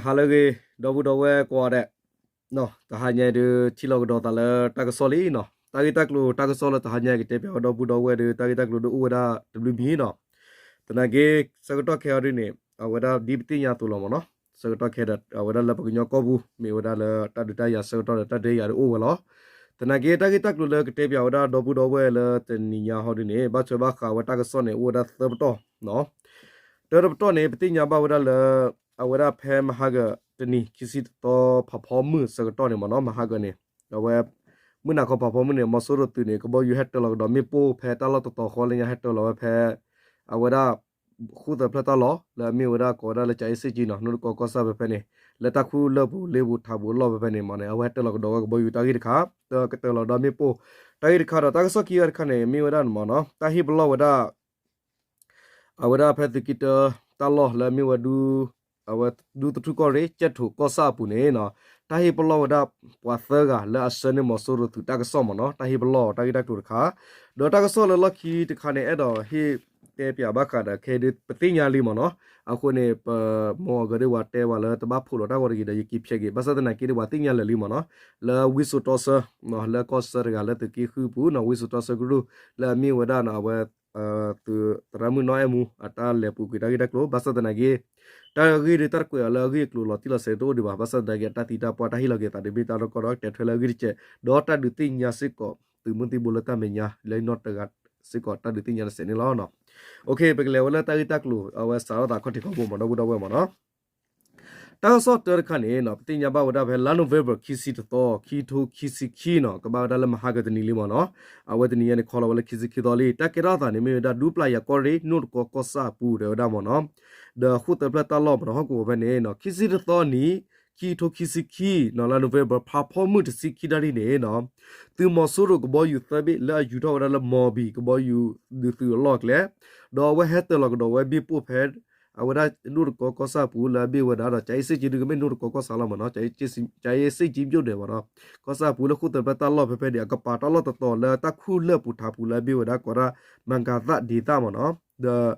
ဟါလၢအဂ့ၤ ဒီပုၢ်ဒီဝဲၢ်ကိးဂၤဒဲး, တဟါညါအံၤဒုး ထံၣ်လိာ်ကဒီးသးလၢတၢ်ကစီၣ်လံနီၤ. တၢ်ဂ့ၢ်တၢ်ကျိၤတၢ်ကစီၣ်လၢတဟါညါအံၤ ကတဲပၠးဝဲဒီပုၢ်ဒီဝဲၢ်ဒီး တၢ်ဂ့ၢ်တၢ်ကျိၤဒုးအိၣ်ဝဲဒၣ်တဘျုးမံၤနီၤ. သနာ်က့ ဆၢကတီၢ်ခဲအံၤဒ်န့ၣ် အဝဲဒၣ်ဒ်ပသ့ၣ်ညါအသိးလီၤမ့ၢ်နီၤ. ဆၢကတီၢ်ခဲဒီး အဝဲဒၣ်လၢပကညီကီၢ်ပူၤ မ့ၢ်ဝဲဒၣ်လၢတၢ်ဒုးတၢ်ယၤဆၢကတီၢ်ဒီး တၢ်ဒုးယၤဒုးအိၣ်ဝဲလီၤ. သနာ်က့ တၢ်ဂ့ၢ်တၢ်ကျိၤလၢကတဲပၠးဝဲဒၣ်ဒီပုၢ်ဒီဝဲၢ်လၢတနံၤညါဟီဒ်န့ၣ် ဘၣ်ထွဲဘၣ်ဃးဝဲတၢ်ကစီၣ်န့ၣ် အိၣ်ဝဲဒၣ်သၢပတီၢ်နီၤ. တၢတပတီၢ်န့ၣ် ပသ့ၣ်ညါဘၣ်ဝဲဒၣ်လၢ အဝဲဒၣ်ဖဲမဟါကတနံၤ ခံဆံတသီ ဖးဖီမုၢ်ဆၢကတီၢ်န့ၣ်မ့ၢ်နီၤ, မဟါကန့ၣ် အဝဲ မုၢ်နၤခီဖးဖီမုၢ်န့ၣ် မီၤစိရိၤသုးန့ၣ် ကဘီယူၤဟဲတၢၤလီၤကဒီးမ့ၣ်ပိၢ် ဖဲတၢ်လီၢ်တတီၤဃီလၢညါဟဲတၢၤလီၤဝဲဖဲ အဝဲဒၣ် ဃုသၢဖျၢၣ်တၢ်လီၢ် လၢအမ့ၢ်ဝဲဒၣ်ကိးဝဲဒၣ်လၢ ကၠၤအ့စ့ၣ်ကၠံနီၤ, နိၣ်တကီကီၢ်ဆၣ်ဖဲဖဲန့ၣ် လၢတၢ်ခူၣ်လၢၢ်ပူၤလ့ပူၤထးပူၤအလီၢ်ဖဲဖဲန့ၣ်မ့ၢ်န့ၣ် အဝဲဟဲတၢၤလီၤကဒီးဝဲကဘီယူၤတၢ်ဂ့ၢ်တခါ, ဒီးကတၢၤလီၤဒီးမ့ၣ်ပိၢ် တၢ်ဂ့ၢ်တခါဒီး တၢ်ကစီၣ်ခံဂၤတခါန့ၣ် မ့ၢ်ဝဲဒၣ်န့ၣ်မ့ၢ်နီၤ တၢ်ဟ့ၣ်ပလီၢ်ဝဲဒၣ် အဝဲဒၣ်ဖဲသုးက့တၢတၢ်လီၢ်လၢအမ့ၢ်ဝဲဒၣ် အဝဲဒၣ်ဒူသထူၣ်ကီၢ်ရ့ၣ် ကၠဲၣ်ထိၣ်ကီၢ်ဆၣ်အပူၤန့ၣ်နီၤ, တၢ်ဟ့ၣ်ပလီၢ်ဝဲဒၣ်ပှၤသၢဂၤလၢအဆှၢန့ၢ်မီၤစိရိၤသုးတၢ်ကစီၣ်မ့ၢ်နီၤ, တၢ်ဟ့ၣ်ပလီၢ်တၢ်ဂ့ၢ်တၢ်ကျိၤတခါ, ဒီးတၢ်ကစီၣ်လၢလီၢ်ခံတခါန့ၣ် အဲၣ်ဒိးဟ့ၣ်တဲပၠးဘၣ်ဃးဒီးခဲအံၤဒုး ပသ့ၣ်ညါလံမ့ၢ်နီၤ, အဃိန့ၣ် ပမိၢ်အဂၤဒုးဝဲတဲဝဲလၢတဘၣ်ဖိးလိာ်တၢ်ဂီၤတဂ့ၤဒီး ယက့ၤဖျဲးက့ၤ ဘၣ်ဆၣ်သနာ်က့ဒုး ပှၤသ့ၣ်ညါလၢာ်လံမ့ၢ်နီၤ, လၢဝံစိာ်တီဆၢ လၢကီၢ်ဆၢတဂၤလၢသုးက့ဃုပူၤနီၤ, ဝံစိာ်တီဆၢကရူၢ် လၢအမ့ၢ်ဝဲဒၣ်နီၤ အဝဲ သုးသရၣ်မုၣ်နီၢ်အဲၣ်မူ အတၢ်လဲၤပူၤကွံာ်တၢ်ဂ့ၢ်တၢ်ကျိၤ ဘၣ်ဆၣ်သနာ်က့ တၢ်ဂ့ၢ်ဒုးတၢ်ကွဲးအီၤလၢအဂ့ၢ်အကျိၤလီၤတံၢ်လီၤဆဲးတအိၣ်ဒံးဘၣ်, ဘၣ်ဆၣ်သနာ်က့ အတၢ်သံတၢ်ပှၢ်တၢ်ဟ့ၣ်လီၤက့ၤသးဒုးမ့ၢ်တၢ်လီၢ်ကီၢ်ဒီး ကတဲထွဲလၢအဂ့ၢ်တစဲး ဒီးတၢ်ဒုးသ့ၣ်ညါစ့ၢ်ကီး သုးမုၢ်သံၣ်ဘိလၢတၢ်မဲာ်ညါ လၢနီၢ်တဂၤစ့ၢ်ကီးတၢ်ဒုးသ့ၣ်ညါတစဲးန့ၣ်လီၤ. ပကလဲၤဝဲလၢတၢ်ဂ့ၢ်တၢ်ကျိၤ အဝဲစးထီၣ်သးခီၣ်ထံးခီၣ်ဘိမ့ၢ်ဒီပုၢ်ဒီဝဲၢ်မ့ၢ်နီၤ တၢ်ကစီၣ်တၢတခါန့ၣ် ပသ့ၣ်ညါဘၣ်ဝဲဒၣ်ဖဲလါ November ခံဆံတသီ ခံထိခံဆံခံနီၤ ကဘၣ်ဝဲဒၣ်လၢမဟါကတနံၤလံမ့ၢ်နီၤ, အဝဲတနံၤညါန့ၣ် ခီလီၤဝဲလၢခံဆံခံသီလံ တၢ်ကဲထီၣ်အသးန့ၣ် မ့ၢ်ဝဲဒၣ်ဒူပျၢ်ယၤကီၢ်ရ့ၣ် နိၣ်တကီကီၢ်ဆၣ်အပူၤတဲဝဲဒၣ်မ့ၢ်နီၤ, ဒီးဃုသၢဖျၢၣ်တၢ်လီၢ်မ့ၢ်နီၤ ဟီၣ်ကဝီၤဖဲန့ၣ်နီၤ ခံဆံတသီနံၤ ခံထိခံဆံခံနီၤ လါ November ဖးဖီမုၢ်တဆံခံနၣ်ရံၣ်န့ၣ်နီၤ သုးမီၤစိရိၤကဘီယူၤသၢဘ့ၣ်လၢအယူၤထီၣ်ဝဲဒၣ်လၢ မီၤဘံၣ် ကဘီယူၤဒုးသုးအလီၢ်အကျဲ ဒီးအဝဲဟဲတၢၤလီၤကဒီးဝဲမ့ၣ်ပိၢ်ဖဲ အဝဲဒၣ်နိၣ်တကီကီၢ်ဆၣ်အပူၤလၢအမ့ၢ်ဝဲဒၣ်ဒီး ကၠၤအ့စ့ၣ်ကၠံဒုးကမ့ၢ်နိၣ်တကီကီၢ်ဆၣ်လီၤမ့ၢ်နီၤ, ကၠၤအ့စ့ၣ်ကၠံ မြို့နယ် မ့ၢ်နီၤ, ကီၢ်ဆၣ်အပူၤလၢဃုသၢဖျၢၣ်တၢ်လီၢ်ဖဲဖဲန့ၣ် အကပၤတၢ်လီၢ်တတီၤလၢတၢ်ခူၣ်လၢၢ်ပူၤထးပူၤလၢအမ့ၢ်ဝဲဒၣ်ကိးဒၣ် မၤကၤသၣ်ဒ့သၣ်မ့ၢ်နီၤ, ဒီး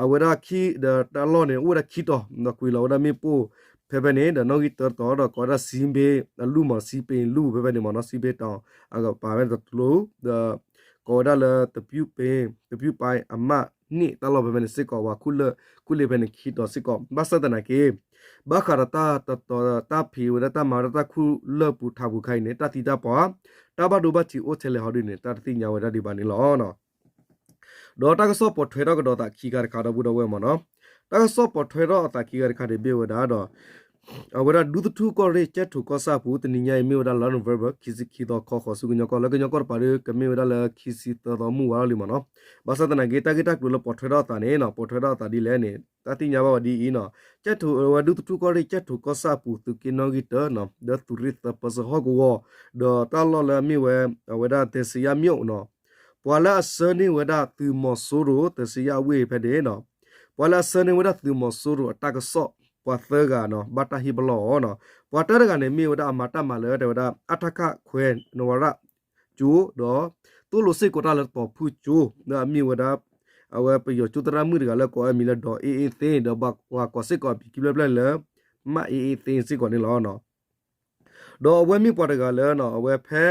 အဝဲဒၣ်ခံ ဒီးတၢ်လီၢ်န့ၣ် အိၣ်ဝဲဒၣ်ခံတီၤ ဒီးကွံာ်လီၤဝဲဒၣ်မ့ၣ်ပိၢ် ဖဲဖဲန့ၣ် ဒီးနီၣ်ဂံၢ်တၢတတီၤ ဒီးကိးဝဲဒၣ်စံဘ့အလူၢ်မ့ၢ် စံဘ့လူၢ်ဖဲဖဲန့ၣ်မ့ၢ်နီၤ, စံဘ့တီၤ အကပၤဝဲတကျိၤ ဒီး ကိးဝဲဒၣ်လၢ သပြုပင် သပြုပင်အမှတ်နှစ် တၢ်လီၢ်ဖဲဖဲန့ၣ်စ့ၢ်ကီး ပှၤခူၣ်လၢၢ်ခူၣ်လ့ၢ်ဖဲန့ၣ်ခံတီၤစ့ၢ်ကီး ဘၣ်ဆၣ်သနာ်က့ ဘၣ်ဃးဒီးတၢ်တတီၤတၢ်ဖံးဝဲဒၣ်တၢ်မၤဝဲဒၣ်တၢ်ခူၣ်လၢၢ်ပူၤထးပူၤခါအံၤန့ၣ် တၢ်သံတၢ်ပှၢ် တၢ်ဘၣ်ဒိဘၣ်ထံးအိၣ်ထဲလဲၣ်ဟီဒ်န့ၣ် တၢ်တသ့ၣ်ညါဝဲဒၣ်ဒံးဘၣ်န့ၣ်လီၤ. ဒီးတၢ်ကစီၣ်ပိာ်ထွဲထီၣ်ကဒီးသးခံခါတခါဒီပုၢ်ဒီဝဲၢ်မ့ၢ်နီၤ, တၢ်ကစီၣ်ပိာ်ထွဲထီၣ်အသးခံခါတခါန့ၣ်မ့ၢ်ဝဲဒၣ်ဒီး အဝဲဒၣ်ဒူသထူၣ်ကီၢ်ရ့ၣ် ကၠဲၣ်ထိၣ်ကီၢ်ဆၣ်အပူၤ တနံၤညါအံၤမ့ၢ်ဝဲဒၣ်လါ November ခံဆံခံသီ ခီဃိးဆူကညီကီၢ် လၢကညီကီၢ်တပၤဒီး ကမ့ၢ်ဝဲဒၣ်လၢခံဆံသၢသီမုၢ်ဝါထီၣ်လံမ့ၢ်နီၤ, ဘၣ်ဆၣ်သနာ်က့ တၢ်ဂ့ၢ်တၢ်ကျိၤလၢပိာ်ထွဲထီၣ်အသးန့ၣ်နီၤ ပိာ်ထွဲထီၣ်အသးဒ်လဲၣ်န့ၣ် တၢ်သ့ၣ်ညါဘၣ်ဝဲဒ်အံၤနီၤ, ကၠဲၣ်ထိၣ်ဝဲဒူသထူၣ်ကီၢ်ရ့ၣ် ကၠဲၣ်ထိၣ်ကီၢ်ဆၣ်အပူၤ သုးက့နီၣ်ဂံၢ်တၢနီၤ ဒီးသုးရ့ၣ်သၢပၢဆှၢဟီၣ်ကဝီၤ ဒီးတၢ်လီၢ်လၢအမ့ၢ်ဝဲ အဝဲဒၣ်သဲစယၣ်မၠိၣ်နီၤ, ပှၤလၢအဆှၢန့ၢ်ဝဲဒၣ်သုးမီၤစိရိၤ သဲစယၣ်အဝ့ၢ်ဖဲန့ၣ်နီၤ, ပှၤလၢအဆှၢန့ၢ်ဝဲဒၣ်သုးမီၤစိရိၤအတၢ်ကစီၣ် ပှၤသၢဂၤနီၤ ဘၣ်တၢ်ဟ့ၣ်ပလီၢ်အီၤနီၤ, ပှၤတၢတဂၤန့ၣ် မ့ၢ်ဝဲဒၣ်အမၤတၢ်မၤလၢတဲဝဲဒၣ် အထက ခွဲး နဝရ ကၠိ ဒီး သိၣ်လိစ့ၢ်ကီးတၢ်လၢတီၤဖုၣ်ကၠိ လၢအမ့ၢ်ဝဲဒၣ် အဝဲပယီၤကၠိသရၣ်မုၣ်တဂၤလၢကိးအမံၤလၢ ဒီးအ့အ့သ့ ဒီးဘၣ်ပှၤကိးစ့ၢ်ကီးအမံၤခံဖျၢၣ်ဖျၢၣ်လၢ မးအ့အ့သ့စ့ၢ်ကီးန့ၣ်လီၤ. ဒီးအဝဲမ့ၢ်ပှၤတဂၤလၢ အဝဲဖဲ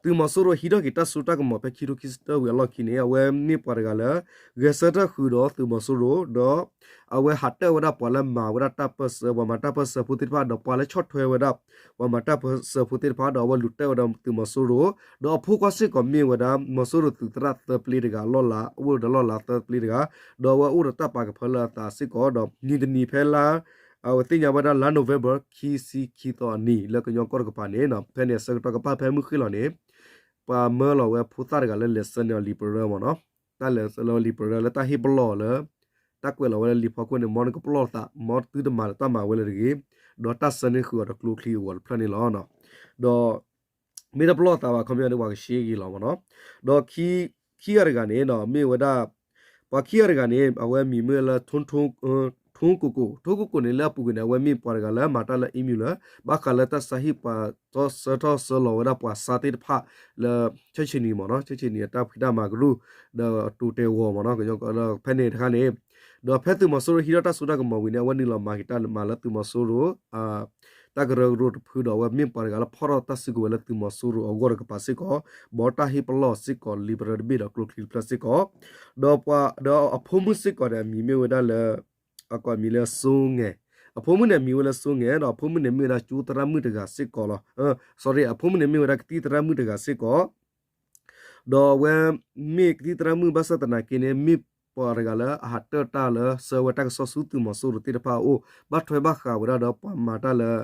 သုးမီၤစိရိၤဟံးထီၣ်က့ၤတၢ်စိတၢ်ကမီၤဖဲခံထိခံဆံတၢဝံၤအလီၢ်ခံန့ၣ် အဝဲမ့ၢ်ပှၤတဂၤလၢ ဂဲၤဆၢထၢၣ်ဃုာ်ဒီးသုးမီၤစိရိၤ ဒီး အဝဲဟးတၢၣ်ဝဲဒၣ်ပှၤလၢမၤဝဲဒၣ်တၢ်ပၢၢ်ဆၢ ပှၤမၤတၢ်ပၢၢ်ဆၢဖိသ့ၣ်တဖၣ် ဒီးပှၤလၢဆီၣ်ထွဲဝဲဒၣ် ပှၤမၤတၢ်ပၢၢ်ဆၢဖိသ့ၣ်တဖၣ် ဒီးအဝဲလူၤတၢၣ်ဝဲဒၣ်သုးမီၤစိရိၤ ဒီးအဖိခွါစ့ၢ်ကီးမ့ၢ်ဝဲဒၣ် မီၤစိရိၤသုးသရၣ်သၢပျ့တဂၤ လီၢ်လၤ အိၣ်ဒီးလီၢ်လၤသၢပျ့တဂၤ ဒီးအဝဲအိၣ်ဒီးတၢ်ပာ်ကဖၢလၢအသးစ့ၢ်ကီး ဒီးမုၢ်တနံၤဖဲလါ အဝဲသ့ၣ်ညါဝဲဒၣ်လါ November ခံဆံခံသီအနံၤ လၢကညီကီၢ်တကပၤန့ၣ် ဖဲန့ၣ်အဆၢကတီၢ်ကပၤဖဲမုၢ်ဃ့ၢ်လီၤန့ၣ် ပှၤမၢလီၤဝဲဖိသၣ်တဂၤလၢလဲၤဆှၢန့ၢ်အီၤလံာ်ပရၢမ့ၢ်နီၤ, တၢ်လဲၤဆှၢလီၤဝဲလံာ်ပရၢလၢတၢ်ဟ့ၣ်ပလီၢ်လၢ တၢ်ကွဲးလီၤဝဲလၢလံာ်ဖီခိၣ်န့ၣ် မ်နကပလီၢ်သး မ်သုတမၤလၢတၢ်မၤဝဲလၢတဂ့ၤ, ဒီးတၢ်ဆှၢန့ၢ်ဃုာ်အီၤဒီးကျိချံအဂီၤတဖျၢၣ်န့ၣ်လီၤ. ဒီး မ့ၢ်တပလီၢ်သးဘၣ် ခီပညီန့ၣ် ပှၤကရှဲက့ၤလီၤမ့ၢ်နီၤ. ဒီးခံဂၤတဂၤန့ၣ် မ့ၢ်ဝဲဒၣ် ပှၤခံဂၤတဂၤန့ၣ် အဝဲမံၤမ့ၢ်လၢ ထိၣ်ကိၣ်ကိၣ်, ထိၣ်ကိၣ်ကိၣ်န့ၣ် လၢအပူၤကွံာ်န့ၣ် အဝဲမ့ၢ်ပှၤတဂၤလၢမၤတၢ်လၢ email လၢ ဘၣ်ဃးလၢတၢ်ဆါဟံၣ်ပှၤတီဆၢထီၣ်ဆၢလီၤဝဲဒၣ်ပှၤဆါသ့ၣ်တဖၣ်လၢ ဆၢဆ့နံၤမ့ၢ်နီၤ, ဆၢဆ့နံၤအတၢ်ဖံးတၢ်မၤကရူၢ် ဒီးအတိၤတဲာ်ဂီၤမ့ၢ်နီၤ, ဖဲန့ၣ်တခါန့ၣ် ဒီးဖဲသုးမီၤစိရိၤဟံးထီၣ်တၢ်စိတၢ်ကမီၤဝံၤန့ၣ် အဝဲနုာ်လီၤမၤက့ၤတၢ်မၤလၢသုးမီၤစိရိၤ တၢ်ကရၢကရိတဖုဒီး အဝဲမ့ၢ်ပှၤတဂၤလၢဖီၣ်ထီၣ်တၢ်စုကဝဲၤလၢသုးမီၤစိရိၤအဂီၢ်တကပၤစ့ၢ်ကီး, ဘီတၢ်ဟ့ၣ်ပလီၢ်စ့ၢ်ကီး လံာ်ပရၢတဘ့ၣ်ဒီးကျိချံတဖျၢၣ်စ့ၢ်ကီး, ဒီးပှၤဒီးအဖိမုၣ်စ့ၢ်ကီးန့ၣ် အမံၤမ့ၢ်ဝဲဒၣ်လၢ အကိးမံၤလၢစိငဲၤ, အဖိမုၣ်န့ၣ် အမံၤဝဲလၢစိငဲၤ ဒီးအဖိမုၣ်န့ၣ်မ့ၢ်ဝဲဒၣ်ကၠိသရၣ်မုၣ်တဂၤစ့ၢ်ကီးလီၤ. sorry အဖိမုၣ်န့ၣ်မ့ၢ်ဝဲဒၣ်ကသံၣ်သရၣ်မုၣ်တဂၤစ့ၢ်ကီး ဒီးအဝဲမ့ၢ်ကသံၣ်သရၣ်မုၣ်ဘၣ်ဆၣ်သနာ်က့န့ၣ် မ့ၢ်ပှၤတဂၤလၢအဟးတၢၢ်တၢ်လၢဆှၢဝဲတၢ်ကစီၣ်ဆူသုးမီၤစိရိၤသ့ၣ်တဖၣ်အအိၣ်, ဘၣ်ထွဲဘၣ်ဃးဝဲဒၣ်ဒီးပှၤမၤတၢ်လၢ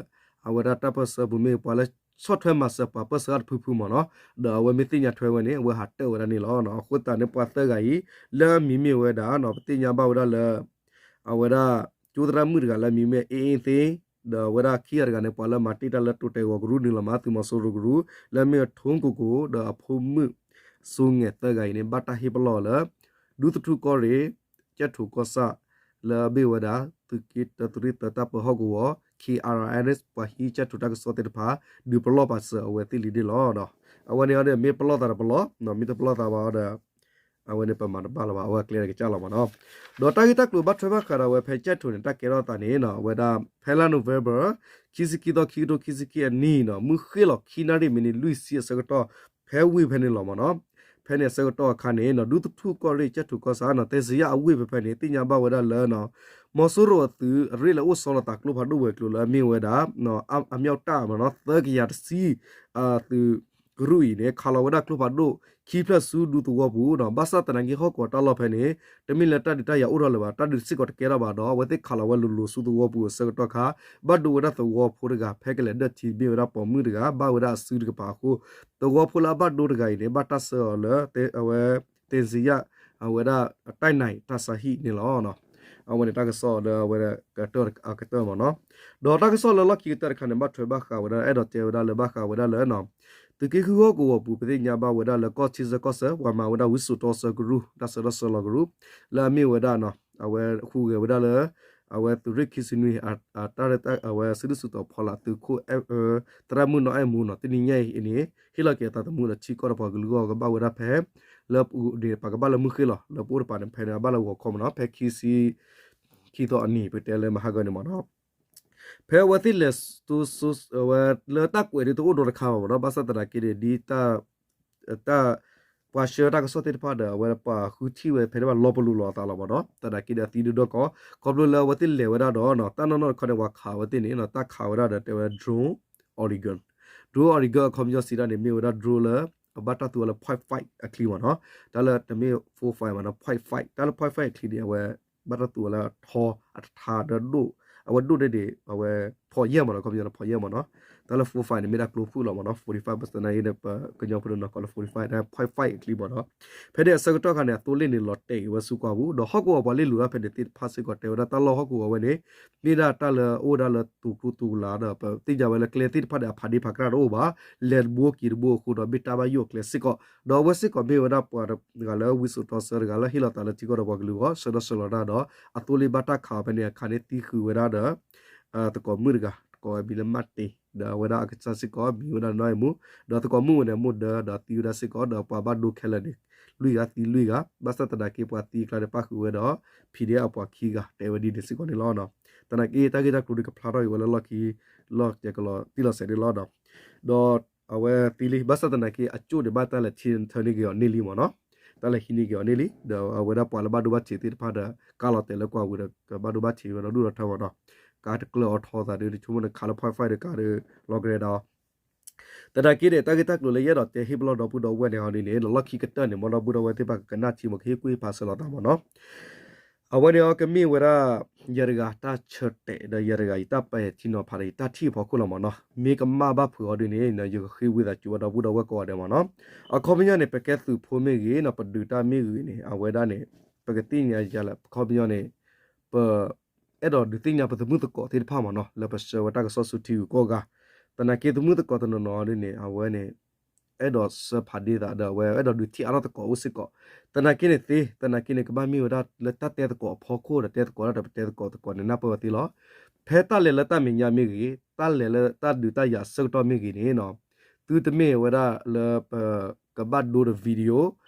အဝဲဒၣ်တၢ်ပၢၢ်ဆၢပူၤမ့ၢ်ပှၤလၢဆီၣ်ထွဲမၤစၢၤပှၤပၢၢ်ဆၢတဖုဖုမ့ၢ်နီၤ, ဒီးအဝဲမ့ၢ်သ့ၣ်ညါထွဲဝဲန့ၣ် အဝဲဟးတၢၢ်ဝဲဒၣ်န့ၣ်လီၤ. အဃိသတးန့ၣ် ပှၤသၢဂၤအံၤ လၢအမံၤမ့ၢ်ဝဲဒၣ် ပသ့ၣ်ညါဘၣ်ဝဲဒၣ်လၢ အဝဲဒၣ် ကၠိသရၣ်မုၣ်တဂၤလၢအမံၤမ့ၢ်အ့အ့သ့, ဒီးအဝဲဒၣ်ခံဂၤတဂၤန့ၣ် ပှၤလၢမၤတ့ၢ်တၢ်လၢတိတဲာ်ဂီၤကရူၢ် နုာ်လီၤမၤသုးမီၤစိရိၤကရူၢ် လၢအမ့ၢ်ထိၣ်ကိၣ်ကိၣ် ဒီးအဖိမုၣ်စိငဲၤသၢဂၤအံၤန့ၣ် ဘၣ်တၢ်ဟ့ၣ်ပလီၢ်လၢ ဒူသထူၣ်ကီၢ်ရ့ၣ် ကၠဲၣ်ထိၣ်ကီၢ်ဆၣ် လၢအဘ့ၣ်ဝဲဒၣ် သုးက့တၢသုးရ့ၣ်သၢတၢ်ပၢဟီၣ်ကဝီၤ ခ့ၣ်အါရၣ်အါရ့ၣ် ပှၤဟံးကၠဲၣ်ထိၣ်တၢ်ကစီၣ်သ့ၣ်တဖၣ် ဒုးပလီၢ်ပာ်စၢၤအဝဲသ့ၣ်လံဒ့ၣ်လီၤ. အဝဲန့ၣ်အီၤဒီးမ့ၢ်ပလီၢ်သးတပလီၢ်, မ့ၢ်တပလီၢ်သးဘၣ်အီၤဒီး အဝဲန့ၣ်ပမၤတဘၣ်လၢၤဘၣ် အဝဲကျဲတကစၢ်လီၤမ့ၢ်နီၤ. ဒီးတၢ်ဂ့ၢ်တၢ်ကျိၤဘၣ်ထွဲဘၣ်ဃးဒီးအဝဲဖဲကၠဲၣ်ထိၣ်န့ၣ် တၢ်ကဲထီၣ်သးန့ၣ် အဝဲဒၣ်ဖဲလါ November ခံဆံခံသီ ခံကထိခံဆံခံအနံၤနီၤ မုၢ်ဃ့ၢ်လီၤခံနၣ်ရံၣ်မံးနံးလွံၢ်ဆံအဆၢကတီၢ် ဖဲဝ့ၢ်ဖဲန့ၣ်လီၤမ့ၢ်နီၤ. ဖဲန့ၣ်အဆၢကတီၢ်အခါန့ၣ် ဒူသထူၣ်ကီၢ်ရ့ၣ် ကၠဲၣ်ထိၣ်ကီၢ်ဆၣ်နီၤ သဲစံယၣ်အဝ့ၢ်ဖဲဖဲန့ၣ် သ့ၣ်ညါဘၣ်ဝဲဒၣ်လၢ မီၤစိရိၤအသုးအရ့ၣ်လၢအိၣ်ဆီလီၤသးကျိဖးဒိၣ်ဝဲၤကျိၤလၢအမ့ၢ်ဝဲဒၣ် အ အမြောက်တပ်မ့ၢ်နီၤ သၢကယၤတဆံ သုးကရူၢ်အံၤန့ၣ် ခးလီၤဝဲဒၣ်ကျိဖးဒိၣ်ခံဖျၢၣ်ဆူဒူသဝီပူၤဒီး ဘၣ်ဆၣ်သနာ်က့ဟီၣ်ကဝီၤတၢ်လီၢ်ဖဲန့ၣ် တမ့ၢ်လၢတၢ်ဒုးတၢ်ယၤအိၣ်ထီၣ်လၢၤဘၣ် တၢ်ဒုးစ့ၢ်ကီးတကဲထီၣ်ဘၣ်ဒီး အဝဲသ့ၣ်ခးလီၤဝဲလိၤလိၤဆူသဝီပူၤအဆၢကတီၢ်ခါ ဘၣ်ဒိဝဲဒၣ်သဝီဖိတဂၤ ဖဲကလဲၤဒၢၣ်ထံမ့ၢ်ဝဲဒၣ်ပိာ်မုၣ်တဂၤ ဘၣ်ဝဲဒၣ်အစုတကပၤအဃိ သဝီဖိလၢအဘၣ်ဒိတဂၤအံၤန့ၣ် ဘၣ်တၢ်ဆှၢအီၤလၢ အဝဲ သဲစံယၣ် အဝဲဒၣ် တၢ်နၢၤတၢ်ဆါဟံၣ်န့ၣ်လီၤ. အဝဲန့ၣ်တၢ်ကစီၣ်လၢအဝဲကတၢၢ်အကတၢၢ်မ့ၢ်နီၤ. ဒီးတၢ်ကစီၣ်လၢလီၢ်ခံကတၢၢ်တခါန့ၣ် ဘၣ်ထွဲဘၣ်ဃးဝဲဒၣ် အဲၣ်ဒိးတဲဝဲဒၣ်လၢဘၣ်ဃးဝဲဒၣ်လၢ သုးက့ဃုဟီၣ်ကဝီၤပူၤ ပသ့ၣ်ညါဘၣ်ဝဲဒၣ်လၢကီၢ်ဆံဆၢကီၢ်ဆၢ ပှၤမၤဝဲဒၣ်ဝံစိာ်တီဆၢကရူၢ် တၢ်ဆၢထီၣ်ဆၢလီၤကရူၢ် လၢအမ့ၢ်ဝဲဒၣ် အဝဲဟူးဂဲၤဝဲဒၣ်လၢ အဝဲသုးရ့ၣ်ခံဆံနွံ အဝဲစုဒုၣ်စုတီၤဖီလာ်သုးခိၣ် သရၣ်မုၣ်နီၢ်အဲၣ်မူနီၤ တနံၤညါအံၤန့ၣ် ဟ့ၣ်လီၤက့ၤအသးသမူဒီးထံကီၢ်ဒီးပှၤကလုာ်အဂီၢ်ကဘၣ်ဝဲဒၣ်ဖဲ လၢပူၤန့ၣ် ပှၤကဘၣ်လၢမုၢ်ဃ့ၢ်လီၤ လၢပအိၣ်တပၤန့ၣ် ဖဲန့ၣ် အဘၣ်လၢဂီၤခီမ့ၢ်နီၤ ဖဲခံဆံ ခံသီအနံၤ ပတဲလၢမဟါဂီၤန့ၣ်မ့ၢ်နီၤ ဖဲအဝဲသ့ၣ်လဲၤ ဝဲလၢတၢ်ကွဲးဒ်တအိၣ်ဒီးတခါဘၣ်မ့ၢ်နီၤ ဘၣ်ဆၣ်သနာ်က့န့ၣ် ဒ် တၢ် ပှၤဆှၢတၢ်ကစီၣ်သ့ၣ်တဖၣ်ဒီး အဝဲပှၤဃုထံၣ်ဝဲဖဲန့ၣ်ဘၣ်လီၤပလိာ်လီၤအသးလီၤမ့ၢ်နီၤ သနာ်က့ဒီးအသံဒုးဒီကီၢ် ခီဖျိလၢအဝဲသ့ၣ်လဲၤဝဲဒၣ်ဒီး တၢ်နီၢ်နီၢ်တခီန့ၣ် ပှၤခးဝဲသ့ၣ်န့ၣ် တၢ်ခးဝဲဒၣ်ဒီးတဲဝဲ drone Oregon drone Oregon အခီပညီစံးဒၣ်န့ၣ် မ့ၢ်ဝဲဒၣ် drone လၢ အဘၣ်တၢ်သူအီၤလၢ point five အချံမ့ၢ်နီၤ တၢ်လၢတမ့ၢ် four five မ့ၢ်နီၤ point five တၢ်လၢ point five အချံန့ၣ် အဝဲ ဘၣ်တၢ်သူအီၤလၢအထီ အတထါဒီးဒိၣ် အဝဲဒိၣ်န့ၢ်ဒံး အဝဲ ဖီယဲၢ်မ့ၢ်နီၤ အခီပညီ ဖီယဲၢ်မ့ၢ်နီၤ တၢ်လၢ four five န့ၣ် မ့ၢ်ဒၣ်ကျိဖုၣ်လီၤမ့ၢ်နီၤ forty five ပသနာ်က့ဒီး ပကညီဖိတနီၤကိးလၢ forty five တၢ် point five အချံမ့ၢ်နီၤ ဖဲန့ၣ်အဆၢကတီၢ်ခါန့ၣ် အသိလ့ၣ်န့ၣ် လီၤတဲာ်က့ၤဝဲဆူကွၢ်ပူၤ ဒီးဟီၣ်ကဝီၤပှၤလ့ၣ်လိာ်တၢ်ဖဲန့ၣ်သ့ၣ်တဖၣ်စ့ၢ်ကီး တဲဝဲဒၣ်တၢ်လီၢ်ဟီၣ်ကဝီၤဝဲန့ၣ် မ့ၢ်ဒၣ်တၢ်လၢအအိၣ်ဒၣ်လၢတိၤကျိတိၤကလးဒီး ပသ့ၣ်ညါဝဲလၢကျဲသ့ၣ်တဖၣ်န့ၣ် အဖးဒ့ဖးကရၢ်တအိၣ်ဘၣ် လဲၤတဘိက့ၤတဘိအဃိဒီး မ့ၢ်တၢ်ဘၣ်ယိၣ်အကျဲစ့ၢ်ကီး ဒီးအဝဲစ့ၢ်ကီးမ့ၢ်ဝဲဒၣ်ပှၤတဂၤလၢဝံစိာ်တီဆၢတဂၤလၢဟ့ၣ်လီၤသးလၢထံကီၢ်ဒီးပှၤကလုာ်အဂီၢ် ဆၢထီၣ်ဆၢလီၤတၢ်ဒီး အသိလ့ၣ်ဘၣ်တၢ်ခးအီၤဖဲန့ၣ်အခါန့ၣ် သံဃုာ်ဝဲဒၣ်ဒီး သကိးမုၣ်တဂၤ ကိးဝဲမံၤလၢမၢ်တ့ၢ် ဒီးအဝဲဒၣ်အကစၢ်စ့ၢ်ကီး မံၤဝဲဒၣ်နီၢ်အဲၣ်မူ ဒီးသကိးမုၣ်ဝဲန့ၣ် အမိၢ်ဒၢ ဒီးသံဝဲဒၣ်စ့ၢ်ကီး ဒီးပှၤဘၣ်ဒိခဲလၢာ်န့ၣ် လွံၢ်ဂၤသံလွံၢ်ဂၤ ဘၣ်ဆၣ်သနာ်က့ပှၤသံအကျါန့ၣ် ပၣ်ဃုာ်ဝဲဒီး ဖံးဒ့အပှၤခံဂၤ တဲဝဲဒ်န့ၣ်စ့ၢ်ကီးန့ၣ်လီၤ. သနာ်က့ တၢ်ဂ့ၢ်တၢ်ကျိၤန့ၣ် ကဖျါထီၣ်က့ၤဝဲလၢလီၢ်ခံ လီၢ်ကကလီၤတံၢ်လီၤဆဲးန့ၣ်လီၤ. ဒီးအဝဲသံလံ ဘၣ်ဆၣ်သနာ်က့ အကၠိၣ်န့ၣ် ဘၣ်တၢ်လဲၤထံထၢန့ၢ်က့ၤအီၤန့ၢ်လံမ့ၢ်နီၤ တၢ်လဲၤဟံးန့ၢ်က့ၤအီၤန့ၢ်လံ ဒီးအဝဲဒၣ်ပှၤလၢဘၣ်ဒိဘၣ်ထံးသ့ၣ်တဖၣ်ဒီး ကါလီၤတဲာ်လၢကွၢ်ဝံၤဒီး ကဘၣ်ဒိဘၣ်ထံးဝဲဒီးဒိၣ်ဒီးထၢမ့ၢ်နီၤ ကါတကျၢၢ်အီၤထီသးဒီး ဆိကမိၣ်န့ၣ်ခးလၢ point five ဒီးကါဒီး လီၤကရဲဒီး သနာ်က့န့ၣ် တၢ်ဂ့ၢ်တၢ်ကျိၤလၢယအဲၣ်ဒိးတဲဟ့ၣ်ပလီၢ်ဒီပုၢ်ဒီဝဲၢ်န့ၣ်ဟီဒ်န့ၣ် လီၢ်ခံကတၢၢ်န့ၣ် မ်ဒီပုၢ်ဒီဝဲၢ်သ့ၣ်တဖၣ်ကကနၣ်ထံမ့ၢ်ကဟ့ၣ်ကူၣ်ဟ့ၣ်ဖးစၢၤလိာ်သးမ့ၢ်နီၤ အဝဲန့ၣ်အီၤကမ့ၢ်ဝဲဒၣ် ယဲတဂၤတၢ်ဆၢတဲာ်ဒီးယဲတဂၤယတၢ်ပဲာ်ထံနီၤဖးဒီး ယတၢ်ထံၣ်အဖီခိၣ်လီၤမ့ၢ်နီၤ မ့ၢ်ကမၣ်ဘၣ်ဖုးအီၤဒ်န့ၣ် ယကဃ့ဝံသးစူၤဝဲဒီပုၢ်ဒီဝဲၢ်ကိးဂၤဒဲးမ့ၢ်နီၤ အခီပညီန့ၣ် ပကဲသုးဖိမ့ၢ်ဂ့ၤနီၤ ပဒုးတၢ်မ့ၢ်ဂ့ၤန့ၣ် အဝဲဒၣ်န့ၣ် ပကသ့ၣ်ညါယၤလၢ အခီပညီန့ၣ် ပ အဲၣ်ဒိးဒုးသ့ၣ်ညါပသမုၣ်သကိးသ့ၣ်တဖၣ်မ့ၢ်နီၤ လၢပဆှၢဝဲတၢ်ကစီၣ်ဆူထံဂုၤကီၢ်ဂၤ သနာ်က့သမုၣ်သကိးတနီၤနီၤဒ်န့ၣ် အဝဲန့ၣ် အဲၣ်ဒိးစၢဖးဒ့သးဒီး အဝဲအဲၣ်ဒိးဒုးထံၣ်အါထီၣ်သကိးအိၣ်စ့ၢ်ကီး သနာ်က့န့ၣ်သ့ သနာ်က့န့ၣ် ကဘၣ်မ့ၢ်ဝဲဒၣ်လၢတၢ်တဲသကိးအဖီခိၣ်ဒီး တဲသကိးဒၣ်ဒီးပတဲသကိးသကိးန့ၣ် နၢ်ပၢၢ်ဝဲသ့လီၤ ဖဲတၢ်လဲၤလၢတၢ်မဲာ်ညါမ့ၢ်ဂ့ၤ တၢ်လဲၤလၢတၢ်ဒုးတၢ်ယၤအဆၢကတီၢ်မ့ၢ်ဂ့ၤန့ၣ်နီၤ သုတမ့ၢ်ဝဲဒၣ်လၢပကဘၣ်ဒိဒီး video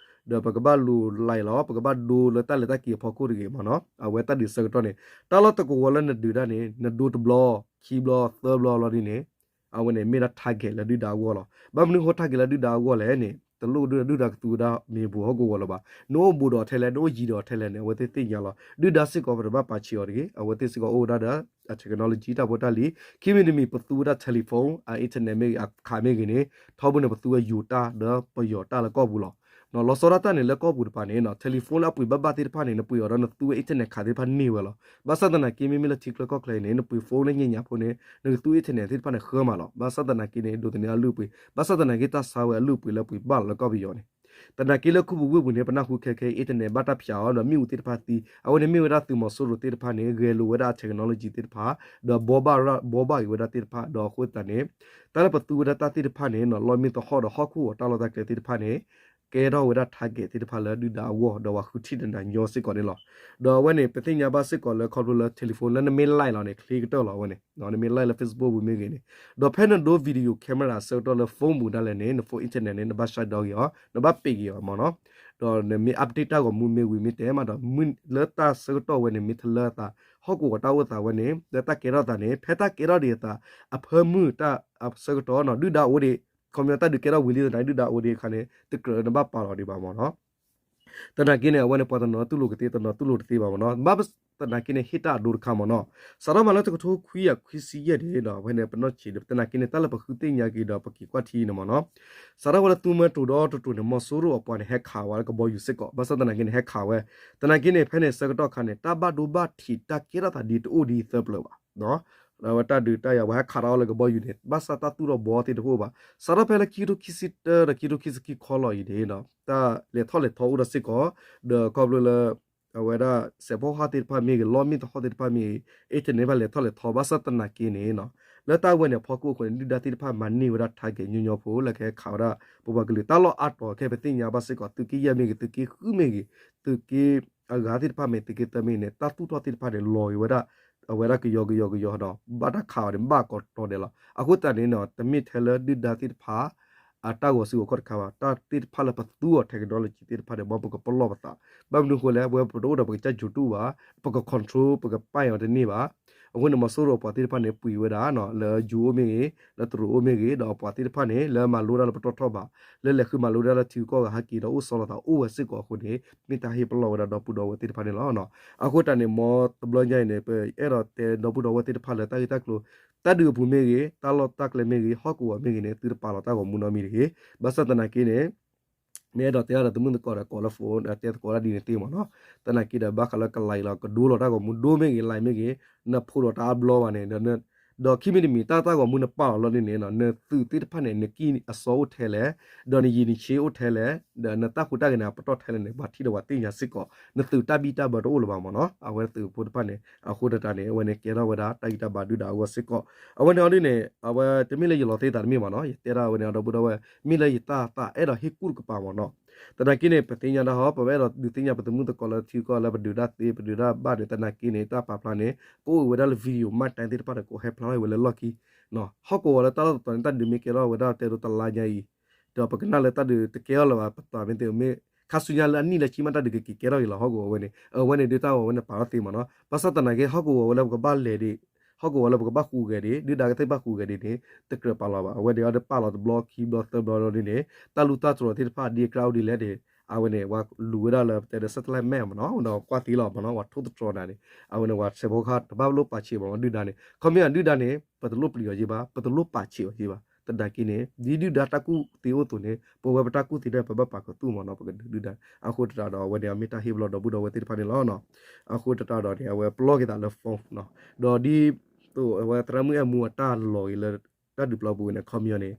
ဒီးပကဘၣ်လူၤလၢ်လီၤ ပကဘၣ်ဒိလၢတၢ်လဲၤတၢ်က့ၤအဖီခိၣ်တဂ့ၤမ့ၢ်နီၤ. အဝဲတၢ်ဒုးဆၢကတီၢ်န့ၣ် တၢ်လီၢ်တကဝီၤလၢနဒုးတၢ်န့ၣ် နဒိတဘျီ ခံဘျီ သၢဘျီလီၤဒ်န့ၣ် အဝဲန့ၣ်မ့ၢ်ဒၣ် target လၢဒုၣ်ဒါအဂီၢ်လီၤ. ဘၣ်မနုၤဃိ target လၢဒုၣ်ဒါအဂီၢ်လဲၣ်န့ၣ် တလိၣ်ဒုၣ်ဒါ ဒုၣ်ဒါကသူဝဲဒၣ်မ့ၢ်ပူၤဟီၣ်ကဝီၤလၢၤဘၣ်. နအိၣ်ဘူးဒီးထဲလဲၣ် နအိၣ်ယံၤဒီးထဲလဲၣ်န့ၣ် အဝဲသ့ၣ်သ့ၣ်ညါလီၤ. ဒုၣ်ဒါစ့ၢ်ကီး ပတဘၣ်ပာ်ဆံးအီၤတဂ့ၤ. အဝဲသ့ၣ်စ့ၢ်ကီးအိၣ်ဝဲဒၣ်ဒီး အ technology တၢ်ဖိတၢ်လံၤ ခံမံၤတမံၤ ပသူဝဲဒၣ် telephone အ internet မ့ၢ်ဂ့ၤ အခးမ့ၢ်ဂ့ၤန့ၣ် ထီဘိန့ၣ် ပသူဝဲယိၤတၢ်ဒီးပယီၤတၢ်လၢကီၢ်ပူၤလီၤ. လီၤဆီဒၣ်တၢ်န့ၣ် လၢကီၢ်ပူၤတပၤန့ၣ် telephone လၢအပှ့ၤဘၣ်ဘၣ်သ့ၣ်တဖၣ်န့ၣ် နပှ့ၤအီၤဒီးနသူဝဲ internet ခးသ့ၣ်တဖၣ်န့ၢ်ဝဲလီၤ. ဘၣ်ဆၣ်သနာ်က့ မ့မ့ၢ်လၢထံချၢကီၢ်ချၢအံၤန့ၣ် နပှ့ၤ phone လၢညါညါဖိန့ၣ် နကသူ internet သ့ၣ်တဖၣ်န့ၣ် ဃၢမးလီၤ. ဘၣ်ဆၣ်သနာ်က့န့ၣ် ဒိးသန့ၤအလုၢ်အပှ့ၤ ဘၣ်ဆၣ်သနာ်က့ တၢ်ဆါဝဲအလုၢ်အပှ့ၤလၢပှ့ၤဘၣ်လီၤလၢကီၢ်ပယီၤန့ၣ် သနာ်က့လၢခူပူၤဝ့ၢ်ပူၤန့ၣ် ပနၢ်ဟူခဲခဲ internet ဘၣ်တၢ်ဖျါအီၤဒီးမ့ၣ်အူသ့ၣ်တဖၣ်သံ အဝဲန့ၣ်မ့ၢ်ဝဲဒၣ်သုးမီၤစိရိၤသ့ၣ်တဖၣ်န့ၣ် ဂဲၤလိာ်ဝဲဒၣ်အ technology သ့ၣ်တဖၣ် ဒီးဘှီဘၣ် ဘှီဘၣ်က့ၤဝဲဒၣ်သ့ၣ်တဖၣ် ဒီးအဃိသတးန့ၣ် တၢ်လၢပသူဝဲဒၣ်တၢ်သ့ၣ်တဖၣ်န့ၣ် လီၢ်မံသဟီၣ်ဒီးဟီၣ်ခိၣ်အတၢ်လီၢ်တၢ်ကျဲသ့ၣ်တဖၣ်န့ၣ် ကဲထီၣ်ဝဲဒၣ် target သ့ၣ်တဖၣ်လၢဒုၣ်ဒါအဂီၢ် ဒီးပှၤဃုထံၣ်တနၤညီစ့ၢ်ကီးန့ၣ်လီၤ. ဒီးအဝဲန့ၣ် ပသ့ၣ်ညါဘၣ်စ့ၢ်ကီးလၢခီဖျိလၢ telephone လၢနမ့ၢ် like လီၤန့ၣ် ချ့ကတၢၢ်လီၤအဝဲန့ၣ် နမ့ၢ် like လၢ Facebook ပူၤမ့ၢ်ဂ့ၤန့ၣ် ဒီးဖဲနဒိ video camera အဆၢကတီၢ်လၢ phone ပူၤဒၣ်လဲာ်န့ၣ် န phone internet န့ၣ် နဘၣ် shut down က့ၤအီၤ နဘၣ်ပ့းက့ၤအီၤမ့ၢ်နီၤ. ဒီးနမ့ၢ် update တၢ်ဂီၤမူမ့ၢ်ဝံၤမ့ၢ်တဲမးဒီး လၢတၢ်ဆၢကတီၢ်ဝဲန့ၣ် မ့ၢ်တလၢအသး ဟီၣ်ကဝီၤတၢ်အိၣ်သးဝဲန့ၣ် လၢတၢ်ကဲထီၣ်သးန့ၣ် ဖဲတၢ်ကဲထီၣ်ဒံးအသး အဖၢမုၢ်တၢ်အဆၢကတီၢ်နီၤ ဒုၣ်ဒါအိၣ်ဒံး ခီပညီတၢ်ဒုးကဲထီၣ်ဝံၤလံသနာ်က့ ဒုၣ်ဒါအိၣ်ဒံးအခါန့ၣ် တကြၢးလၢနဘၣ်ပာ်လီၤဒံးဘၣ်မ့ၢ်နီၤ. သနာ်က့န့ၣ် အဝဲန့ၣ် ပှၤတနီၤတူၢ်လိာ်ကသ့ တနီၤတူၢ်လိာ်တသ့ဘၣ်မ့ၢ်နီၤ. ဘၣ်သနာ်က့န့ၣ် ဟ့ၣ်တၢ်အဒိတခါမ့ၢ်နီၤ. စးထီၣ်မးလၢတကထိခွံကယၤခွံဆံယဲၢ်န့ၣ်ဒီး အဝဲန့ၣ် ပနီၢ်ဆံးဒီး သနာ်က့န့ၣ် တၢ်လၢပဃုသ့ၣ်ညါက့ၤဒီး ပက့ၤကွၢ်ထံန့ၣ်မ့ၢ်နီၤ. စးထီၣ်ဝဲလၢသူမွဲတိၤဒီတတိၤန့ၣ် မီၤစိရိၤအပှၤန့ၣ် ဟဲခးဝဲလၢကဘီယူၤစ့ၢ်ကီး ဘၣ်ဆၣ်သနာ်က့န့ၣ် ဟဲခးဝဲ သနာ်က့န့ၣ် ဖဲန့ၣ်ဆၢကတီၢ်ခါန့ၣ် တၢ်ဘၣ်ဒိဘၣ်ထံးတၢ်ကဲထီၣ်သးဒ်တအိၣ်ဒ်အံၤသၢပျၢၤဘၣ် အဝဲတၢ်ဒုးတၢ်ယၤ ပှၤဟဲခးထီၣ်အီၤလၢကဘီယူၤန့ၣ် ဘၣ်ဆၣ်တၢ်သူၣ်ထီၣ်ဘှီသ့ၣ်တအိၣ်ဘၣ်. စးထီၣ်ဖဲလၢခံကထိခံဆံတၢ ဒီးခံကထိခံဆံခံခီလီၤအံၤန့ၣ်ဒီး တၢ်လဲၤထီၣ်လဲၤထီအိၣ်ဒီးစ့ၢ်ကီး ဒီးခီဖျိလၢ အဝဲဒၣ်စဲးဖီကဟၣ်သ့ၣ်တဖၣ်မ့ၢ်ဂ့ၤ လီၢ်မံသဟီၣ်သ့ၣ်တဖၣ်မ့ၢ်ဂ့ၤ internet ဘၣ်လဲၤထီၣ်လဲၤထီ ဘၣ်ဆၣ်သနာ်က့န့ၣ် လၢတၢ်ဝဲန့ၣ်အဖီခိၣ်အဃိန့ၣ် ဒုၣ်ဒါသ့ၣ်တဖၣ်မၤန့ၢ်ဝဲဒၣ် target ညီညီဖိလၢကဟဲခးဝဲဒၣ် ပပှၤကလုာ် တၢ်လီၢ်အါတီၤခဲ ပသ့ၣ်ညါဘၣ်စ့ၢ်ကီး သုးက့ယဲၢ်မ့ၢ်ဂ့ၤ သုးက့ဃုမ့ၢ်ဂ့ၤ သုးက့အဂၤသ့ၣ်တဖၣ်မ့ၢ် သုးက့သၢမ့ၢ်ဂ့ၤန့ၣ် တၢ်သူၣ်ထီၣ်သ့ၣ်တဖၣ်န့ၣ် လီၤက့ၤဝဲဒၣ် အဝဲဒၣ်ကယီကယီကယီဒီး ဘၣ်တၢ်ခးအီၤန့ၣ် ဘၣ်ကိးတီၤဒဲးလီၤ. အဃိသတးန့ၣ် တမ့ၢ်ထဲလၢဒုၣ်ဒါသ့ၣ်တဖၣ် အတၢ်ဂီၤစုဂီၤခီၣ်တခါဘၣ် တၢ်သ့ၣ်တဖၣ်လၢပသူအီၤ technology သ့ၣ်တဖၣ်န့ၣ် မ်ပကပလီၢ်ပသး ဘၣ်မနုၤအဃိလဲၣ် ပဝဲပတအိၣ်ဒီးပကစၢ်ကၠိၤတူၢ်ဘၣ် ပက control ပကပာ်အီၤတန့ၢ်ဘၣ်. အဃိန့ၣ် မီၤစိရိၤအပှၤသ့ၣ်တဖၣ်န့ၣ် ပှ့ၤဝဲဒၣ် လၢယိၤအိၣ်မ့ၢ်ဂ့ၤ လၢတရူးအိၣ်မ့ၢ်ဂ့ၤ ဒီးအပှၤသ့ၣ်တဖၣ်န့ၣ် လၢမၤလိတၢ်လၢပတီၢ်ထီၣ်ဘၣ် လၢလဲၤဃုမၤလိတၢ်လၢထံဂုၤကီၢ်ဂၤဟဲက့ၤဒီးအိၣ်ဆီလီၤသးအိၣ်ဝဲစ့ၢ်ကီးအဃိန့ၣ် မ့ၢ်တၢ်ဟ့ၣ်ပလီၢ်ဝဲဒၣ်ဒီပုၢ်ဒီဝဲၢ်သ့ၣ်တဖၣ်န့ၣ်လီၤ. အဃိတၢ်န့ၣ် မ်တဘျီညါအံၤန့ၣ် ပအဲၣ်ဒိးတဲဒီပုၢ်ဒီဝဲၢ်သ့ၣ်တဖၣ်လၢတၢ်ဂ့ၢ်တၢ်ကျိၤ တၢ်ဒုးအပူၤမ့ၢ်ဂ့ၤ တၢ်လီၢ်တၢ်ကျဲမ့ၢ်ဂ့ၤ ဟီၣ်ကဝီၤမ့ၢ်ဂ့ၤန့ၣ် သုတပာ်လီၤတၢ်ဂီၤမူနီတမံၤတဂ့ၤ. ဘၣ်ဆၣ်သနာ်က့န့ၣ် မ့ၢ်အဲၣ်ဒိးတဲအီၤဒီးသမုၣ်သကိးဒီးကိးလၢ phone တဲသကိးတၢ်ဒ်န့ၣ်သ့မ့ၢ်နီၤ. သနာ်က့ဒီးဘၣ်ဃးလၢက like လီၤ ကဒိလီၤတၢ်ဂီၤမူ ဒိမ့ၢ်ဂ့ၤ like မ့ၢ်ဂ့ၤ နဖိးလီၤတၢ်အါဘျီဘၣ်န့ၣ် ဒီးခံမံၤတမံၤ တၢ်တၢ်ဂီၤမူနပာ်လီၤလီၤန့ၣ်န့ၣ် နသုးသ့ၣ်တဖၣ်န့ၣ် နကံၢ်အစီအိၣ်ထဲလဲၣ်, ဒီးနယံၤနဆ့အိၣ်ထဲလဲၣ်, ဒီးနတၢ်ဟူးတၢ်ဂဲၤန့ၣ် အပတီၢ်ထဲလဲၣ်န့ၣ် ပှၤထံၣ်ဒီးပှၤသ့ၣ်ညါစ့ၢ်ကီး နသုးတၢ်ဘံၣ်တၢ်ဘၢတအိၣ်လၢၤဘၣ်မ့ၢ်နီၤ. အဝဲသုးဖိတဖၣ်န့ၣ် အဃိတၢ်န့ၣ် အဝဲန့ၣ်ကဲထီၣ်ဝဲဒၣ်တၢ်ဂံၢ်တၢ်ဘါဒုၣ်ဒါအဂီၢ်စ့ၢ်ကီး. အဝဲန့ၣ်အီၤဒ်န့ၣ် အဝဲတမ့ၢ်လၢယလီၤသ့သးတမ့ၢ်ဘၣ်နီၤ, ယတဲဒၣ်အဝဲန့ၣ်အဒီပုၢ်ဒီဝဲၢ် မ့ၢ်လၢယတၢ်သးအဲၣ်ဒိးဟ့ၣ်ကူၣ်တကပၤမ့ၢ်နီၤ. သနာ်က့န့ၣ် ပသ့ၣ်ညါဒၣ်ဟီ ပဝဲအဲၣ်ဒိးဒုးသ့ၣ်ညါပသမုၣ်သကိးလၢထံကီၢ်လၢပဒုးတၢ်သ့ ပဒုးတၢ်ဘၣ်န့ၣ် သနာ်က့န့ၣ် တၢ်ပာ်ဖျါန့ၣ် ကအိၣ်ဝဲဒၣ်လၢ video မ့ၢ်တၢ်သ့ၣ်တဖၣ်ဒီး ကအိၣ်ဟဲဖျါထီၣ်ဝဲလၢလီၢ်ခံ ဟီၣ်ကဝီၤလၢတၢ်လီၢ်တတီၤန့ၣ် တၢ်ဒုးမ့ၢ်ကဲထီၣ်ဝဲဒၣ်တဲဒိတလါညါအံၤ, ဒီးပကနၣ်လၢတၢ်ဒုးတကဲထီၣ်လၢၤဘၣ် ပသးမ့ၢ်သ့မ့ၢ် ခါဆူညါလၢအနံၣ်လၢဆံမးတၢ်ဒုးကက့ၤကဲထီၣ်က့ၤလီၤ ဟီၣ်ကဝီၤဝဲန့ၣ် အဝဲန့ၣ်ဒုးတၢ်ဂီၤဝဲန့ၣ်ပာ်ထီၣ်သ့မ့ၢ်နီၤ. ဘၣ်ဆၣ်သနာ်က့ ဟီၣ်ကဝီၤဝဲလၢပကဘၣ်လဲၤဒံး ဟီၣ်ကဝီၤလၢပကဘၣ်ဟူးဂဲၤဒံး ဒုၣ်ဒါကသ့ၣ်ဘၣ်ဟူးဂဲၤဒံးန့ၣ် တကြၢးပာ်လီၤဘၣ်. အဝဲန့ၣ်အီၤဒီးပာ်လီၤတဘျီခံဘျီသၢဘျီဒီးန့ၣ် တၢ်လူၢ်တၢ်တြီၤသ့ၣ်တဖၣ်ဒ်အကြၢးအိၣ်ဒ်လဲၣ်န့ၣ် အဝဲန့ၣ် ပှၤလူၤဝဲဒၣ်လၢပတဲဒီး satellite map မ့ၢ်နီၤ ဒီးကွၢ်သ့လီၤမ့ၢ်နီၤ ပှၤထိၣ်သတြီၤနၤန့ၣ် အဝဲန့ၣ် ပှၤစဲးဖိခါတဘၣ်လိၣ်ပာ်ဆံးမ့ၢ်နီၤ ဒုၣ်ဒါန့ၣ် ခီမ့ၢ်ဒုၣ်ဒါန့ၣ် ပတလိၣ်ပျံၤအီၤယ့ၢ်ဘၣ် ပတလိၣ်ပာ်ဆံးအီၤယ့ၢ်ဘၣ် သနာ်က့န့ၣ် ဒ်ဒုၣ်ဒါတၢ်ကူၣ်သ့အိၣ်အသိးန့ၣ် ပဝဲပတၢ်ကူၣ်သ့ဒီး ပဘၣ်ပာ်ကသူၣ်မ့ၢ်နီၤ ပကဒုးဒုၣ်ဒါ အဃိတတးဒီး အဝဲန့ၣ်အမ့ၢ်တၢ်ဟ့ၣ်ပလီၢ်ဒီပုၢ်ဒီဝဲၢ်သ့ၣ်တဖၣ်န့ၣ်လီၤ. အဃိတတးဒီးန့ၣ် အဝဲပလီၢ်က့ၤသးလၢ phone ဒီးဒ်သိးအဝဲသရၣ်မုၣ်အဲၣ်မူအတၢ်လီၤက့ၤလၢ တၢ်ဒုးပျီပူၤဝဲန့ၣ် ခီမ့ၢ်န့ၣ်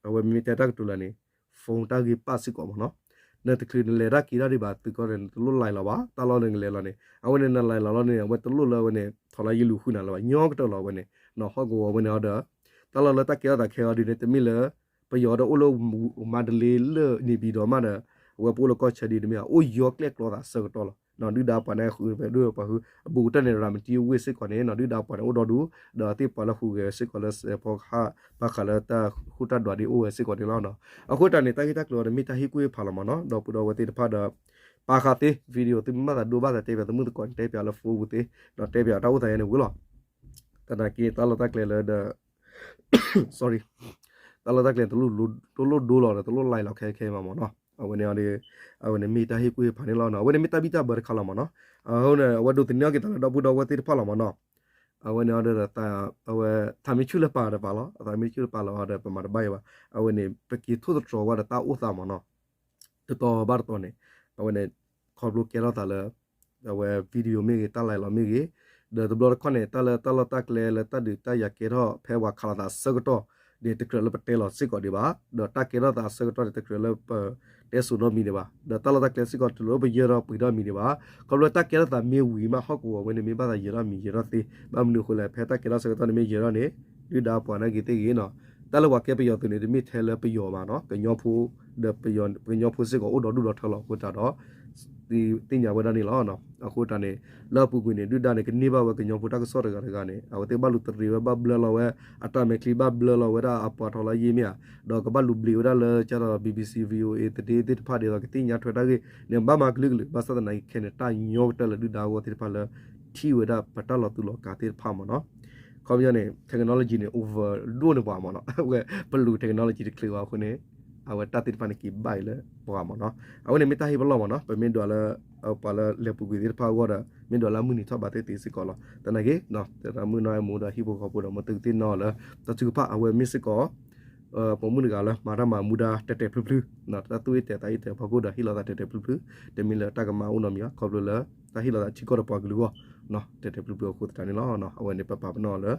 အဝဲမ့မ့ၢ်တဲတၢ်ကတိၤလၢာ်န့ၣ် phone တၢ်ဂ့ၢ်ပၣ်စ့ၢ်ကီးမ့ၢ်နီၤ. နတချုးနလဲၤတၢ်က့ၤတၢ်ဒံးဘၣ်သုးကီၢ်န့ၣ် နတလိၣ် like လီၤဘၣ် တၢ်လီၢ်လၢနကလဲၤလီၤန့ၣ် အဝဲန့ၣ်န like လီၤလီၤန့ၣ် အဝဲတလိၣ်လၢအဝဲန့ၣ် ထီၣ်လၢယလူၤဃုနၤလၢၤဘၣ် ညီကတၢၢ်လီၤအဝဲန့ၣ် ဟီၣ်ကဝီၤဝဲန့ၣ်အီၤဒီး တၢ်လီၢ်လၢတၢ်ကဲထီၣ်သးခဲအံၤဒ်န့ၣ် တမ့ၢ်လၢ ပယီၤဒီးအိၣ်လၢ မန္တလေး လၢ နေပြည်တော် မးဒီး အဝဲပအိၣ်လၢကီၢ်ဆၢဒ်န့ၣ်မ့ၢ် အိၣ်ယီၤကျဲၣ်ကျီသးဆၢကတီၢ်လီၤ. ဒုၣ်ဒါပှၤန့ၣ်ဃုဖဲဒိၣ်ပှၤဃု အဘူးကတၢၢ်န့ၣ် ရၤမတံဝ့ၢ်စ့ၢ်ကီးန့ၣ်နီၤ ဒုၣ်ဒါပှၤန့ၣ်အိၣ်ဒီဒူၣ် ဒီးသ့ၣ်ပှၤလၢဟူးဂဲၤစ့ၢ်ကီးလၢစဲးဖီကဟၣ် ဘၣ်ဃးလၢတၢ်ဃူတၢ်ဒွးဒ်အိၣ်ဝဲစ့ၢ်ကီးန့ၣ်လီၤနီၤ. အဃိတၢ်န့ၣ် တၢ်ဂ့ၢ်တၢ်ကျိၤအံၤန့ၣ် မ့ၢ်တၢ်ဟ့ၣ်ကူၣ်ဟ့ၣ်ဖးလီၤမ့ၢ်နီၤ ဒီပုၢ်ဒီဝဲၢ်သ့ၣ်တဖၣ်ဒီး ပာ်ဃာ်သ့ video သုမ့ၢ်ဘၣ်သးတဲပၠး သုမုၣ်သကိးန့ၣ် တဲပၠးလၢ phone ပူၤသ့ ဒီးတဲပၠးတၢ်အိၣ်သးယါန့ၣ်ဝံၤလီၤ. သနာ်က့ တၢ်လီၢ်တၢ်ကျဲလၢဒီး sorry တၢ်လီၢ်တၢ်ကျဲ တလိၣ်ဒိလီၤဒီး တလိၣ် like လီၤခဲခဲမးမ့ၢ်နီၤ. အဝဲန့ၣ်ဒီး အဝဲန့ၣ်မ့ၢ်တၢ်ဟ့ၣ်ကူၣ်ဟ့ၣ်ဖးန့ၣ်လီၤနီၤ. အဝဲန့ၣ်မ့ၢ်တၢ်ဘံၣ်တၢ်ဘၢတခါလီၤမ့ၢ်နီၤ. အဃိန့ၣ် အဝဲဒိးသန့ၤက့ၤသးလၢဒီပုၢ်ဒီဝဲၢ်သ့ၣ်တဖၣ်လီၤမ့ၢ်နီၤ. အဝဲန့ၣ်ဒီး အဝဲ သးမ့ၢ်ဆူၣ်လၢပာ်တပာ်လီၤ အသးမ့ၢ်ဆူၣ်လၢပာ်လီၤဒီး ပမၤတဘၣ်အံၤဘၣ်. အဝဲန့ၣ် ပက့ၤထိၣ်သတြီၤဝဲဒီးတၢ်အိၣ်သးမ့ၢ်နီၤ. တတီၤဘၣ်တတီၤန့ၣ် အဝဲန့ၣ် ခီဖျိကဲထီၣ်သးလၢ အဝဲ video မ့ၢ်ဂ့ၤ တၢ် like လီၤမ့ၢ်ဂ့ၤ, ဒီးတဘျီတခီၣ်န့ၣ် တၢ်လၢတၢ်လီၢ်တၢ်ကျဲလၢတၢ်ဒုးတၢ်ယၤကဲထီၣ် ဖဲပှၤခးလိာ်သးအဆၢကတီၢ်န့ၣ် တကြၢးလၢပတဲလီၤစ့ၢ်ကီးဒံးဘၣ်, ဒီးတၢ်ကဲထီၣ်သးအဆၢကတီၢ်န့ၣ် တကြၢးလၢပတဲစိာ်နီတမံၤဒံးဘၣ်, ဒီးတၢ်လီၢ်တၢ်ကျဲစ့ၢ်ကီးတလိၣ်ပယၢၢ်ထီၣ်ပှ့ၤထီၣ်မံၤဒံးဘၣ်. ခီဖျိတၢ်ကဲထီၣ်သးမ့ၢ်ဝံၤမး ဟီၣ်ကဝီၤဝဲန့ၣ် မ့ၢ်ဘၣ်သးယၢၤထီၣ်မံၤယၢၤထီၣ်သ့, ဘၣ်မနုၤအဃိလဲၣ် ဖဲတၢ်ကဲထီၣ်ဆၢကတီၢ်န့ၣ်မ့ၢ်ယၢၤထီၣ်န့ၣ် ဒုၣ်ဒါပှၤန့ၣ်ဂ့ၤသ့ၣ်ဂ့ၤနီၤ. တၢ်လၢပှၤကဲပယီၤသုးန့ၣ် တမ့ၢ်ထဲလၢပယီၤဘၣ်နီၤ, ကညီဖိ ဒီးပကညီဖိစ့ၢ်ကီးအိၣ်ဒီဒူၣ်ဒီထၢလီၤ. အဃိတၢ်ဒီး သ့ၣ်ညါဝဲဒၣ်န့ၣ်လီၤ. အဃိတၢ်န့ၣ် လၢအပူၤကွံာ်န့ၣ် ဒုၣ်ဒါန့ၣ် ကန့ၢ်ဘၣ်ဝဲကညီဖိတၢ်ကစီၣ်တဂၤတဂၤန့ၣ် အဝဲသ့ၣ်ဘၣ်လူၤတရံးဝဲ ဘၣ်ဘျၢလီၤဝဲ အတၢ်မဲာ်ချံ ဘၣ်ဘျၢလီၤဝဲဒၣ်အပှၤထီလၢယ့ၢ်မ့ၢ်ဧါ, ဒီးကဘၣ်လူၤဘျံးဝဲဒၣ်လၢကၢ်ဒီး BBC VOA သဒ့သ့ၣ်တဖၣ်ဒ်သိးကသ့ၣ်ညါထွဲတၢ်ဂ့ၢ်န့ၣ် ဘၣ်မၤကလုာ်ကလုာ် ဘၣ်ဆၣ်သနာ်က့ခဲန့ၣ် တၢ်ညီကတၢၢ်လၢဒုၣ်ဒါအဂီၢ်သ့ၣ်တဖၣ်လၢ ထံၣ်ဝဲဒၣ်ပတၢ်လီၤတူာ်လီၤကာ်သ့ၣ်တဖၣ်မ့ၢ်နီၤ. ခီပညီန့ၣ် technology န့ၣ် over ဒိၣ်န့ၢ်ပှၤမ့ၢ်နီၤ, အဝဲပလူၤ technology တချုးဘၣ်အဃိန့ၣ် အဝဲတၢ်သ့ၣ်တဖၣ်န့ၣ်က့ၤဘၣ်အံၤလၢပှၤမ့ၢ်နီၤ. အဝဲန့ၣ်မ့ၢ်တၢ်ဟ့ၣ်ပလီၢ်မ့ၢ်နီၤ, ပမ့ၢ်ဒွးလၢ ပှၤလၢလဲၤပူၤကွံာ်သ့ၣ်တဖၣ်အဂီၢ်ဒီး မ့ၢ်ဒွးလၢအမုၢ်နံၤထီၣ်ဘးသ့ၣ်သ့ၣ်စ့ၢ်ကီးလီၤ. သနာ်က့ သရၣ်မုၣ်နီၢ်အဲၣ်မူဒီးဟံၣ်ဖိဃီဖိဒီး မ်သုကသ့ၣ်နီၣ်လၢ တၢ်ထုကဖၣ်အဝဲမ့ၢ်စ့ၢ်ကီး ပိာ်မုၣ်တဂၤလၢမၤတၢ်မၤမူဒါတဲာ်တဲာ်ဖျုဖျု, တၢ်သူၣ်အ့ၣ်တဲာ်သးအ့ၣ်တဲာ်ဖီခိၣ်ဒီးဟ့ၣ်လီၤသးတဲာ်တဲာ်ဖျုဖျု, တမ့ၢ်လၢတၢ်ကမၣ်အိၣ်နီတမံၤဘၣ်, ခီဖျိလၢ တၢ်ဟ့ၣ်လီၤသးထံကီၢ်ဒီးပှၤကလုာ်အဂီၢ် တဲာ်တဲာ်ဖျုဖျုအဃိသတးန့ၣ်လီၤ. အဝဲန့ၣ်ပပာ်ပနီၣ်လၢ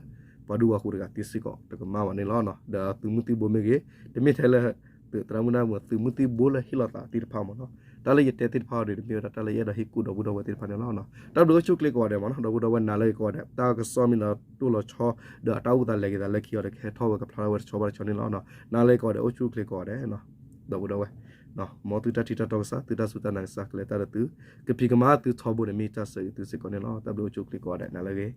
ပှၤဒူပှၤဃိၤတဂၤသ့စ့ၢ်ကီး တကမၣ်ဘၣ်န့ၣ်လီၤ. ဒီးသုးမုၢ်သံၣ်ဘိမ့ၢ်ဂ့ၤ, တမ့ၢ်ထဲလၢ သရၣ်မုၣ်နီၢ်အဲၣ်မူ သုးမုၢ်သံၣ်ဘိလၢဟ့ၣ်လီၤသးသ့ၣ်တဖၣ်မ့ၢ်နီၤ. တၢ်လၢယတဲသ့ၣ်တဖၣ်အံၤဒီး တမ့ၢ်ဝဲဒၣ်တၢ်လၢယအဲၣ်ဒိးဟ့ၣ်ကူၣ်ဒီပုၢ်ဒီဝဲၢ်သ့ၣ်တဖၣ်န့ၣ်လီၤ. တၢ်ဘျုးအိၣ်ဆူၣ်ချ့ကိးဂၤဒဲးမ့ၢ်နီၤ, ဒီပုၢ်ဒီဝဲၢ်နၤလၢဂ့ၤကိးဂၤဒဲး, တၢ်ကစီၣ်မ့ၢ်နီၤတိၢ်လီၤဆီ, ဒီးအတၢ်အိၣ်သးလဲၤက့ၤသးလၢခံအီၤဒီး ကဟဲထီၣ်ဝဲကဖျါထီၣ်ဝဲတဆီဘၣ်တဆီန့ၣ်လီၤ. နၤလၢဂ့ၤကိးဂၤဒဲး အိၣ်ဆူၣ်ချ့ကိးဂၤဒဲး, ဒီပုၢ်ဒီဝဲၢ်, မ်သုတၢ်ထံၣ်တၢ်တီကစၢ်, သုတၢ်စူၢ်တၢ်နာ်ကစၢ် ကလဲၤတၢ်ဒီးသု, ကဖံးကမၤသုထီဘိန့ၣ် မ့ၢ်တၢ်ဆၢဂ့ၤသုစ့ၢ်ကီးန့ၣ်လီၤ. တၢ်ဘျုးအိၣ်ဆူၣ်ချ့ကိးဂၤဒဲး နၤလၢဂ့ၤ.